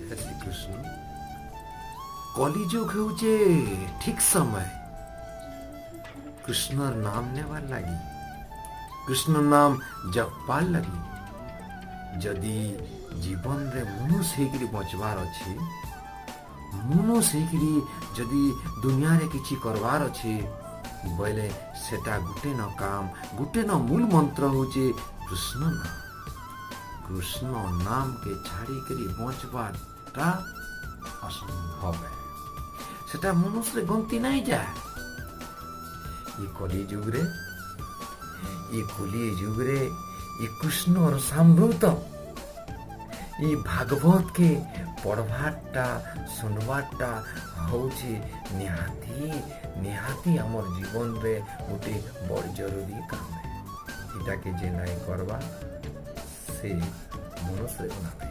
ହେ ଶ୍ରୀକୃଷ୍ଣ, କଲିଯୁଗ ହେଉଛେ ଠିକ ସମୟ କୃଷ୍ଣର ନାମ ନେବାର ଲାଗି, କୃଷ୍ଣ ନାମ ଜପବାର ଲାଗି। ଯଦି ଜୀବନରେ ମନୁଷ୍ୟ ହେଇକିରି ବଞ୍ଚବାର ଅଛି, ମନୁଷ୍ୟ ହେଇକିରି ଯଦି ଦୁନିଆରେ କିଛି କରବାର ଅଛି ବୋଇଲେ ସେଟା ଗୁଟେ ନ କାମ, ଗୁଟେ ନ ମୂଳ ମନ୍ତ୍ର ହଉଛେ କୃଷ୍ଣ ନାମ। କୃଷ୍ଣ ନାମକେ ଛାଡ଼ିକରି ବଞ୍ଚବାରଟା ଅସମ୍ଭବ ହେ। ସେଟା ମନୁଷ୍ୟରେ ଗନ୍ତି ନାଇଁ ଯାଏ। ଇ କଲି ଯୁଗରେ, ଇ କଲି ଯୁଗରେ ଇ କୃଷ୍ଣର ସାମୃତ ଇ ଭାଗବତକେ ପଢ଼ବାରଟା, ଶୁଣବାରଟା ହଉଛି ନିହାତି ନିହାତି ଆମର ଜୀବନରେ ଗୋଟେ ବଡ଼ ଜରୁରୀ କାମ। ଏଟାକେ ଯେ ନାଇଁ କରବା, ସେ ମନୁଷ୍ୟରେ ଗଣା ନାଇଁ।